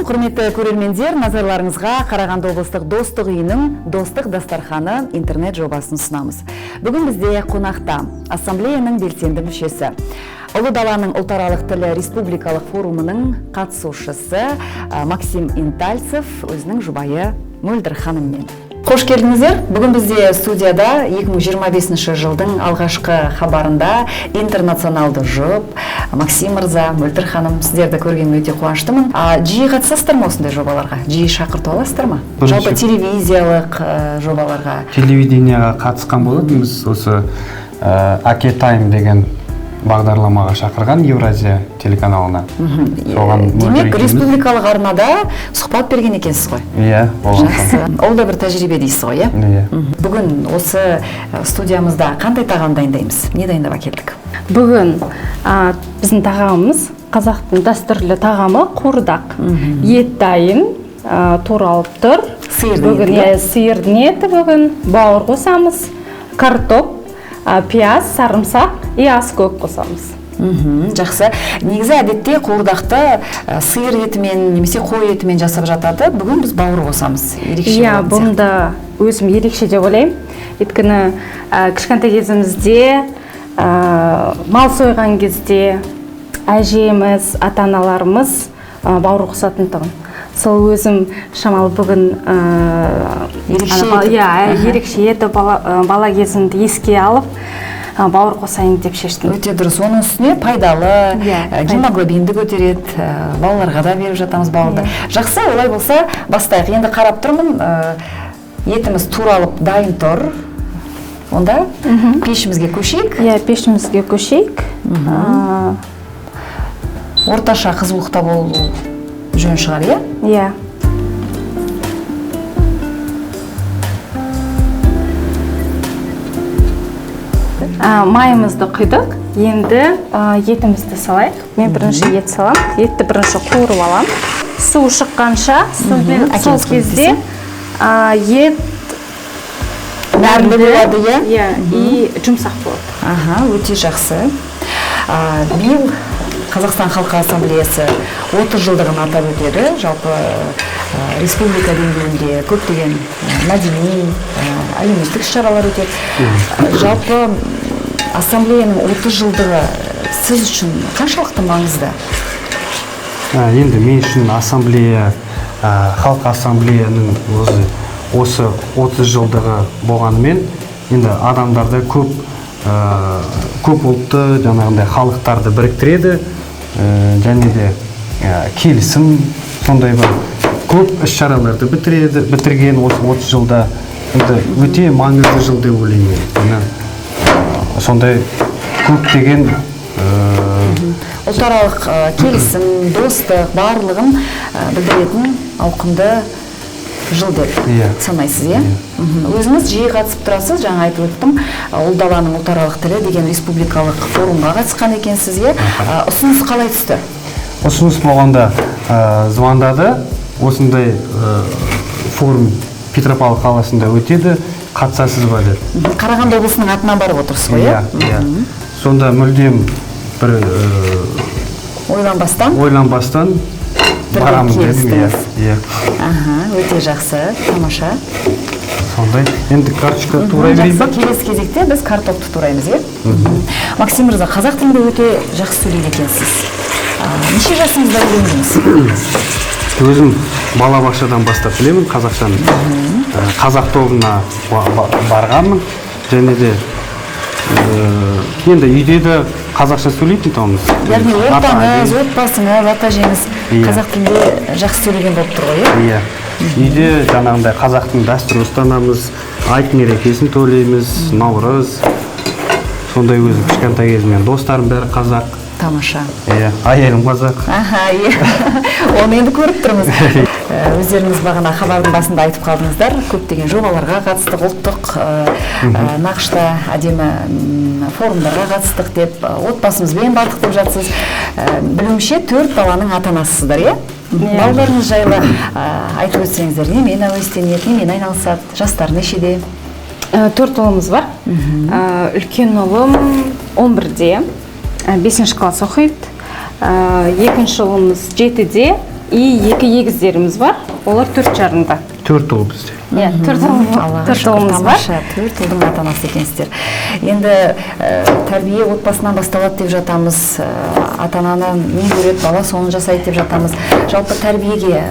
Ассалаумағалейкум, құрметті көрермендер, назарларыңызға Қарағанды облыстық Достық үйінің Достық дастарханы интернет жобасын ұсынамыз. Бүгін бізде қонақта ассамблеяның белсенді мүшесі, Ұлы даланың ұлтаралық тілі республикалық форумының қатысушысы Максим Интальцев өзінің жұбайы Мөлдір ханыммен. Қош келдіңіздер. Бүгін бізде студияда 2025 жылдың алғашқы хабарында интернационалды жұп Максим мырза, Мөлдір ханым, сіздерді көргеніме өте қуаныштымын. Жиі қатысасыздар ма осындай жобаларға? Жиі шақырту аласыздар ма? Жалпы телевизиялық жобаларға. Телевидениеға қатысқан болатынбыз. Осы Аке Тайм деген бағдарламаға шақырған, Евразия телеканалына. Соған Демек, Мөлдір республикалық арнада сұхбат берген екенсіз ғой. Иә, болған. Жақсы. Ол да бір тәжірибе дейсіз ғой, иә? Иә. Бүгін осы студиямызда қандай тағам дайындаймыз? Не дайындап әкелдік? Бүгін біздің тағамымыз қазақтың дәстүрлі тағамы қуырдақ. Ет дайын, туралып тұр. Сиырдың бүгін еті, иә, сиырдың еті бүгін. Бауыр қосамыз, картоп, пияз, сарымсақ и аскөк қосамыз. Жақсы. Негізі әдетте қуырдақты сиыр етімен немесе қой етімен жасап жатады. Бүгін біз бауыр қосамыз. Ерекше Иә, болатын бұны да өзім ерекше деп ойлаймын. Өйткені кішкентай кезімізде мал сойған кезде әжеміз, ата-аналарымыз бауыр қосатын тұғын. Сол өзім шамалы бүгін Ерекше ана етіп. Иә, ерекше етіп бала кезімді еске алып, бауыр қосайын деп шештім. Өте дұрыс. Оның үстіне пайдалы, Иә, гемоглобинді көтереді, балаларға да беріп жатамыз бауырды. Жақсы, олай болса бастайық. Енді қарап тұрмын, етіміз туралып дайын тұр. Онда пешімізге көшейік. Иә, пешімізге көшейік. Орташа қызулықта болу жөн шығар, иә? Иә. Майымызды құйдық. Енді етімізді салайық. Мен бірінші ет салам. Етті бірінші қуырып алам. Су шыққанша, сол Әкеліңіз кезде, көмектесейін. Ет нәрлі болады, иә? Иә, и жұмсақ болады. Аха, өте жақсы. Биыл Қазақстан халқы ассамблеясы 30 жылдығын атап өтеді. Жалпы, республика деңгейінде көптеген мәдени, әлеуметтік іс-шаралар өтеді. Жалпы ассамблеяның 30 жылдығы сіз үшін қаншалықты маңызды? Енді мен үшін ассамблея, халқы ассамблеяның өзі осы 30 жылдығы болғанымен, енді адамдарды көп ұлтты, жаңағындай халықтарды біріктіреді, және де келісім, сондай бір көп іс-шараларды бітірген осы 30 жылда. Енді өте маңызды жыл деп ойлаймын мен. Міне, сондай көптеген, ұлтаралық келісім, достық барлығын білдіретін ауқымды жыл деп санайсыз, иә? Иә. Өзіңіз жиі қатысып тұрасыз, жаңа айтып өттім, Ұлы даланың ұлтаралық тілі деген республикалық форумға қатысқан екенсіз, иә? Ұсыныс қалай түсті? Ұсыныс болғанда, звондады, осындай форум Петропавл қаласында өтеді, қатысасыз ба деп. Қарағанды облысының атынан барып отырсыз ғой, иә? Иә, иә. Сонда мүлдем бір ойланбастан? Ойланбастан Бірден барамын дедім, иә, келістіңіз. иә. Аха, өте жақсы, тамаша. Сондай. Енді карточка турай берейін ба? Жақсы, келесі кезекте біз картопты тураймыз, иә? Максим мырза, қазақ тілінде өте жақсы сөйлейді екенсіз. Неше жасыңызда үйрендіңіз? Өзім балабақшадан бастап білемін қазақшаны. Қазақ тобына барғанмын. Және де енді үйде де қазақша сөйлейтін тұғынбыз. Яғни Ата ортаңыз, әже. отбасыңыз, ата әжеңіз Иә. қазақ тілінде жақсы сөйлеген болып тұр ғой, иә? Иә. Үйде жаңағындай қазақтың дәстүрін ұстанамыз, айт мерекесін тойлаймыз, наурыз. Сондай өзім кішкентай кезімнен достарым бәрі қазақ. Тамаша. Иә, әйелім қазақ. Аха, иә. Оны енді көріп тұрмыз. Өздеріңіз бағана хабардың басында айтып қалдыңыздар, көптеген жобаларға қатыстық, ұлттық нақышта әдемі форумдарға қатыстық деп, отбасымызбен бардық деп жатсыз. Білуімше, 4 баланың ата-анасысыздар, иә? Иә. Балаларыңыз жайлы айтып өтсеңіздер, немен әуестенеді, немен айналысады, жастары нешеде? 4 ұлымыз бар. Үлкен ұлым 11-де, 5 класс оқиды. Екінші ұлымыз 7-де, И екі егіздеріміз бар, олар 4,5-да. Төрт ұл бізде. Иә, төрт Аллаға төрт шүкір, ұлымыз бар. Тамаша, төрт ұлдың ата анасы екенсіздер. Енді тәрбие отбасынан басталады деп жатамыз. Ата ананы не көреді, бала соны жасайды деп жатамыз. Жалпы тәрбиеге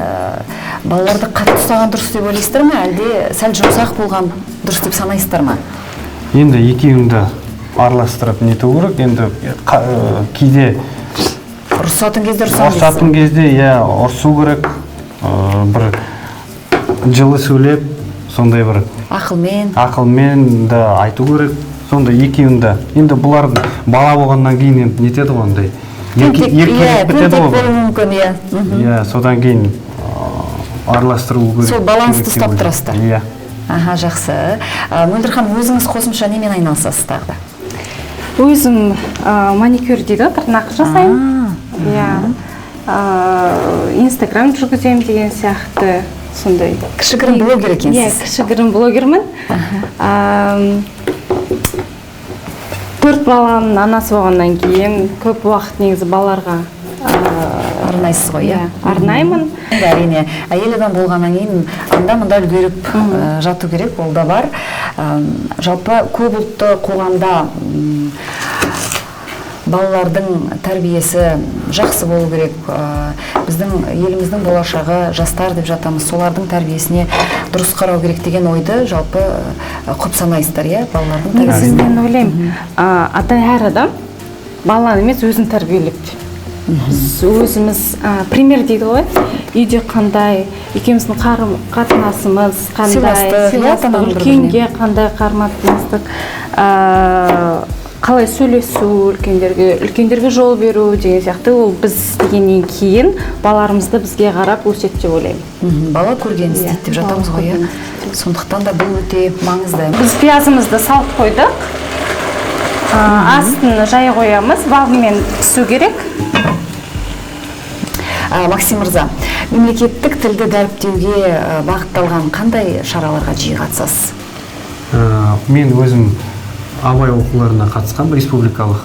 балаларды қатты ұстаған дұрыс деп ойлайсыздар ма, әлде сәл жұмсақ болған дұрыс деп санайсыздар ма? Енді екеуін де араластырып нету керек. Енді кейде ұрысатын кезде ұрысамын ұрысатын кезде, иә, ұрысу керек. Бір жылы сөйлеп, сондай бір ақылмен, ақылмен де айту керек. Сондай екеуін де. Енді бұлар бала болғаннан кейін енді нетеді ғой, андай тентек, еркелеп иә, бітеді тентек ғой. болуы мүмкін, иә. Иә, содан кейін араластыру керек. Сол балансты керек деп ұстап ойлаймын. тұрасыздар. Иә. Аха, жақсы. Мөлдір ханым, өзіңіз қосымша немен айналысасыз тағы да? Өзім маникюр дейді ғой, тырнақ жасаймын. Иә. Инстаграм жүргіземін деген сияқты сондай. Кішігірім блогер Иә, екенсіз. Кішігірім блогермін. Төрт баланың анасы болғаннан кейін көп уақыт негізі балаларға арнайсыз ғой, иә? Иә, арнаймын. Енді әрине, әйел адам болғаннан кейін анда мында үлгеріп жату керек, ол да бар. Жалпы көп ұлтты қоғамда балалардың тәрбиесі жақсы болу керек. Біздің еліміздің болашағы жастар деп жатамыз, солардың тәрбиесіне дұрыс қарау керек деген ойды жалпы құп санайсыздар, иә, балалардың Негізі тәрбиесіне? мен ойлаймын, ата әр адам баланы емес, өзін тәрбиелеп. Біз өзіміз пример дейді ғой, үйде қандай, екеуміздің қарым қатынасымыз қандай, сыйластық, иә, сыйластық, ата-ананың үлкенге қандай қарым қатынастық, қалай сөйлесу үлкендерге, үлкендерге жол беру деген сияқты, ол біз дегеннен кейін балаларымыз да бізге қарап өседі деп ойлаймын. Бала көргенін Иә, істейді деп жатамыз бала ғой, иә. көргенін. Сондықтан да бұл өте маңызды. Біз пиязымызды салып қойдық. Астын жай қоямыз, бабымен пісу керек. Максим мырза, мемлекеттік тілді дәріптеуге бағытталған қандай шараларға жиі қатысасыз? Мен өзім Абай оқуларына қатысқанмын, республикалық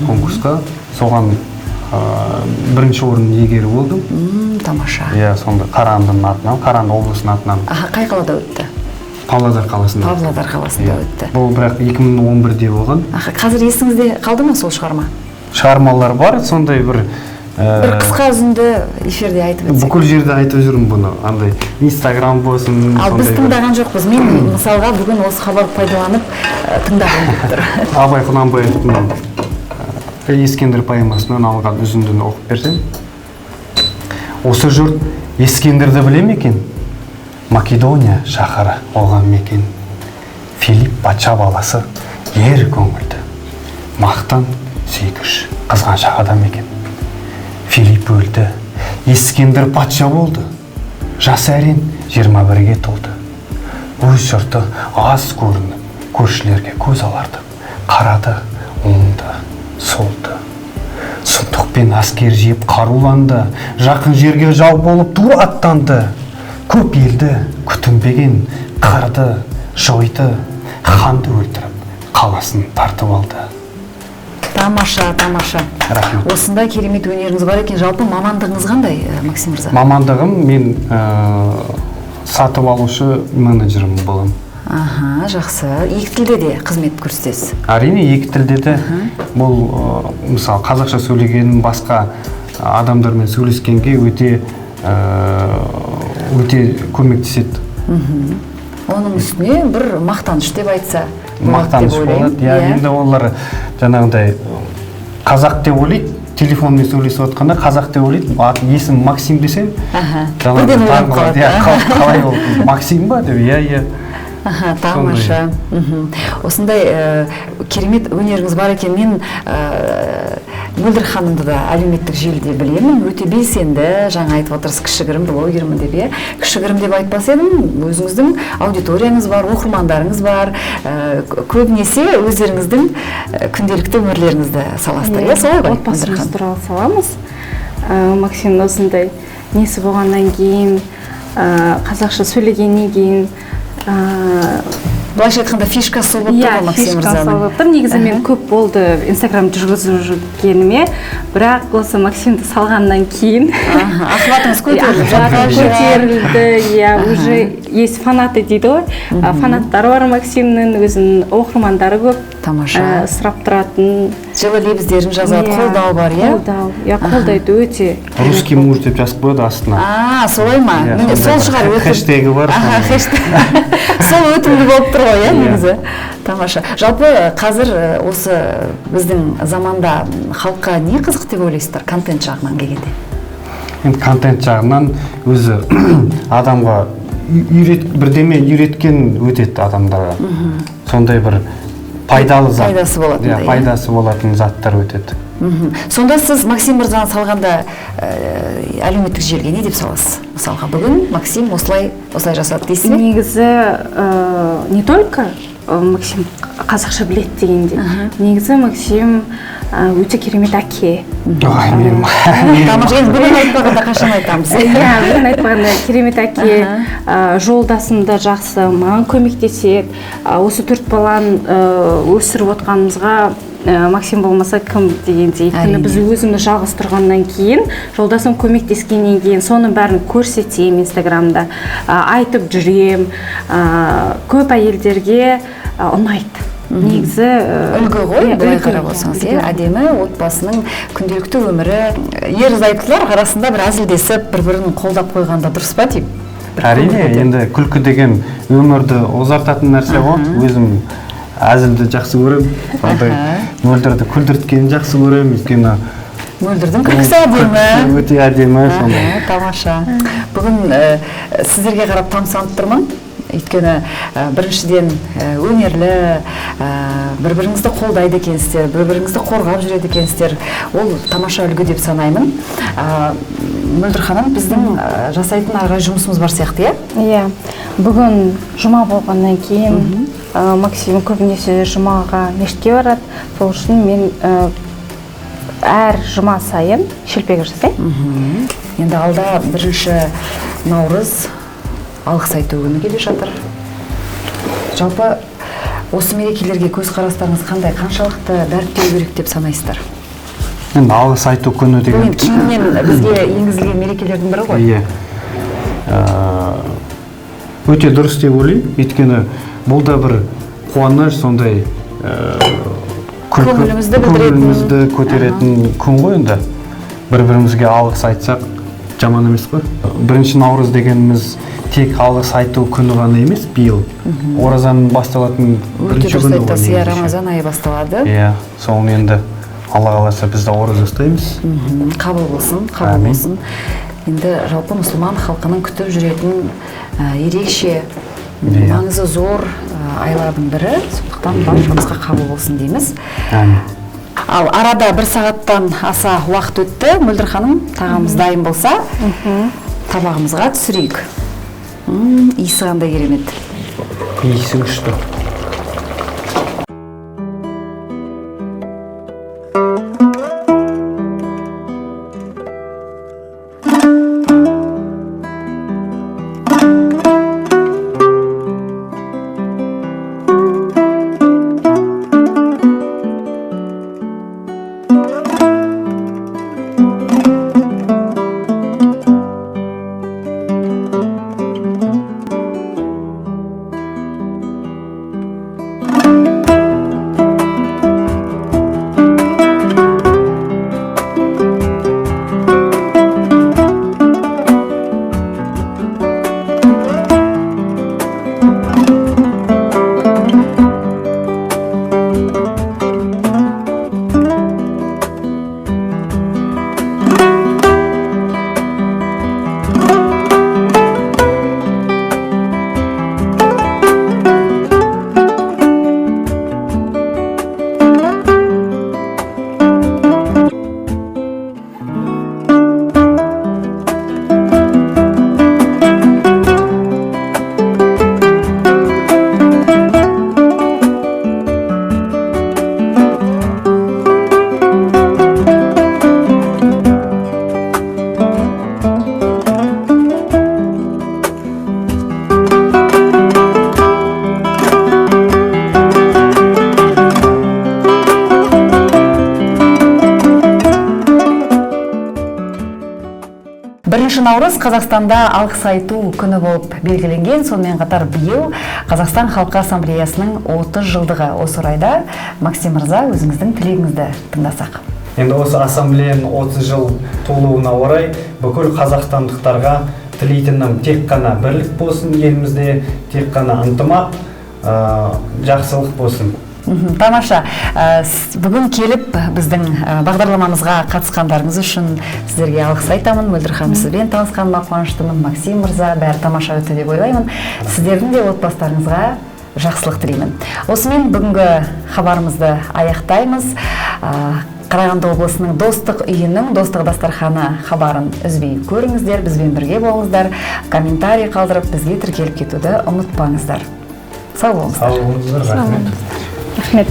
конкурсқа. Соған бірінші орын иегері болдым. Тамаша. Иә, сонда Қарағандының атынан, Қарағанды облысының атынан. Аха, қай қалада өтті? Павлодар қаласында. Павлодар қаласында Иә. өтті. Бұл бірақ 2011-де болған. Аха, қазір есіңізде қалды ма сол шығарма? Шығармалар бар, сондай бір, Бір қысқа үзінді эфирде айтып өтсек. Бүкіл жерде айтып жүрмін бұны, андай Инстаграм болсын. Ал біз Сондай бір- тыңдаған жоқпыз. Мен мысалға бүгін осы хабарды пайдаланып тыңдағым келіп тұр. Абай Құнанбаевтың Ескендір поэмасынан алған үзіндіні оқып берсем. Осы жұрт Ескендірді біле ме екен? Македония шаһары оған мекен. Филипп патша баласы ер көңілді, мақтан сүйгіш, қызғаншақ адам екен. Филипп өлді, Ескендір патша болды. Жасы әрең 21-ге толды. Өз жұрты аз көрініп, көршілерге көз аларды. Қарады, оңды, солды. Сұмдықпен әскер жиып қаруланды, жақын жерге жау болып тура аттанды. Көп елді күтінбеген қырды, жойды, ханды өлтіріп, қаласын тартып алды. Тамаша, тамаша. Рахмет. Осындай керемет өнеріңіз бар екен. Жалпы мамандығыңыз қандай, Максим мырза? Мамандығым мен сатып алушы менеджерім боламын. Аха, жақсы. Екі тілде де қызмет көрсетесіз? Әрине, екі тілде де. Бұл мысалы, қазақша сөйлеген басқа адамдармен сөйлескенге өте көмектеседі. Оның үстіне бір мақтаныш деп айтса болады Мақтаныш деп ойлаймын. болады. Иә, енді олар жаңағындай қазақ деп ойлайды, телефонмен сөйлесіп отқанда қазақ деп ойлайды, есімім Максим десем, жаңағыдай Бірден таң ойланып қалады. қалады, Иә, а? Қалай ол Максим ба деп, иә, иә. Аха, тамаша. Осындай керемет өнеріңіз бар екен. Мен Мөлдір ханымды да әлеуметтік желіде білемін. Өте белсенді, жаңа айтып отырсыз, кішігірім блогермін деп, иә. Кішігірім деп айтпас едім, өзіңіздің аудиторияңыз бар, оқырмандарыңыз бар. Көбінесе өздеріңіздің күнделікті өмірлеріңізді саласыздар, иә, солай ғой, Мөлдір Отбасымыз ханым? туралы саламыз. Максимнің осындай несі болғаннан кейін, қазақша сөйлегеннен кейін, Былайша айтқанда, фишкасы сол болып тұр Иә, ғой Максим фишкасы мырзаның. болып тұр. Негізі мен көп болды Инстаграм жүргізіп жүргеніме, бірақ осы Максимді салғаннан кейін Охватыңыз көтеріліп охватым жатқан шығар. көтерілді, иә, уже есть фанаты дейді ғой. Фанаттары бар Максимнің, өзінің оқырмандары көп. Тамаша. Сұрап тұратын. Жылы лебіздерін жазады, Иә, қолдау бар, иә? Қолдау, иә, қолдайды өте. «Русский муж» деп жазып қояды астына. А, солай ма? Иә, Міне, сондай сол бір шығар өтім. хэштегі бар Аха, соның. хэштег. Сол өтімді болып тұр ғой, иә, Иә. негізі. Тамаша. Жалпы қазір осы біздің заманда халыққа не қызық деп ойлайсыздар контент жағынан келгенде? Енді контент жағынан өзі адамға бірдеме үйреткен өтеді адамдарға, сондай бір пайдалы зат. Пайдасы болатындай, Иә, иә? пайдасы болатын заттар өтеді. Сонда сіз Максим мырзаны салғанда әлеуметтік желіге не деп саласыз? Мысалға, бүгін Максим осылай осылай жасады дейсіз бе? Негізі не только Максим қазақша біледі дегенде, негізі Максим өте керемет әке. Ой, мен Тамаша, енді бүгін айтпағанда қашан айтамыз? Иә, бүгін айтпағанда керемет әке, жолдасым да жақсы, маған көмектеседі. Осы төрт баланы өсіріп отқанымызға Максим болмаса кім дегендей. Өйткені біз өзіміз жалғыз тұрғаннан кейін, жолдасым көмектескеннен кейін соның бәрін көрсетемін Инстаграмда, айтып жүрем. Көп әйелдерге ұнайды. Негізі Үлгі ғой, иә, былай үлгі, қарап иә, отырсаңыз, үлгі. иә, әдемі отбасының күнделікті өмірі. Ерлі зайыптылар арасында бір әзілдесіп, бір бірін қолдап қойғанда дұрыс па деймін. Бір Әрине, көңіл көтеріп. енді күлкі деген өмірді ұзартатын нәрсе ғой. Өзім әзілді жақсы көремін, сондай Мөлдірді күлдірткенін жақсы көремін, өйткені Мөлдірдің күлкісі әдемі. Өте әдемі сондай. Аха, тамаша. Бүгін сіздерге қарап тамсанып тұрмын. Өйткені біріншіден өнерлі, бір біріңізді қолдайды екенсіздер, бір біріңізді қорғап жүреді екенсіздер. Ол тамаша үлгі деп санаймын. Мөлдір ханым, біздің жасайтын ары қарай жұмысымыз бар сияқты, иә? Иә, бүгін жұма болғаннан кейін Максим көбінесе жұмаға мешітке барады. Сол үшін мен әр жұма сайын шелпек жасаймын. Енді алда 1 наурыз, алғыс айту күні келе жатыр. Жалпы осы мерекелерге көзқарастарыңыз қандай, қаншалықты дәріптеу керек деп санайсыздар? Енді алғыс айту күні Бұл деген енді кейіннен бізге енгізілген мерекелердің бірі ғой. Иә. Өте дұрыс деп ойлаймын, өйткені бұл да бір қуаныш, сондай күлкі, Көңілімізді білдіретін. Көңілімізді көтеретін күн ғой. Енді бір бірімізге алғыс айтсақ, жаман емес қой. 1 наурыз дегеніміз тек алғыс айту күні ғана емес, биыл оразаның басталатын Өте бірінші дұрыс күні ғой айтасыз, иә. негізі. Рамазан айы басталады. Иә, соны енді Алла қаласа, біз де ораза ұстаймыз. Қабыл болсын, қабыл Әмин. болсын. Енді жалпы мұсылман халқының күтіп жүретін ерекше маңызы зор айлардың бірі, сондықтан баршамызға қабыл болсын дейміз. Әмин. Ал арада бір сағаттан аса уақыт өтті. Мөлдір ханым, тағамымыз дайын болса, табағымызға түсірейік. Иісі қандай керемет! Иісі күшті. 1 наурыз Қазақстанда алғыс айту күні болып белгіленген. Сонымен қатар биыл Қазақстан Халқы Ассамблеясының 30 жылдығы. Осы орайда, Максим мырза, өзіңіздің тілегіңізді тыңдасақ. Енді осы ассамблеяның 30 жыл толуына орай бүкіл қазақстандықтарға тілейтінім: тек қана бірлік болсын елімізде, тек қана ынтымақ, жақсылық болсын. Тамаша. Бүгін келіп біздің бағдарламамызға қатысқандарыңыз үшін сіздерге алғыс айтамын. Мөлдір ханым, сізбен танысқаныма қуаныштымын. Максим мырза, бәрі тамаша өтті деп ойлаймын. Сіздердің де отбасыларыңызға жақсылық тілеймін. Осымен бүгінгі хабарымызды аяқтаймыз. Қарағанды облысының Достық үйінің «Достық дастарханы» хабарын үзбей көріңіздер, бізбен бірге болыңыздар, комментарий қалдырып, бізге тіркеліп кетуді ұмытпаңыздар. Сау болыңыздар. Сау болыңыздар, рахмет. Рахмет.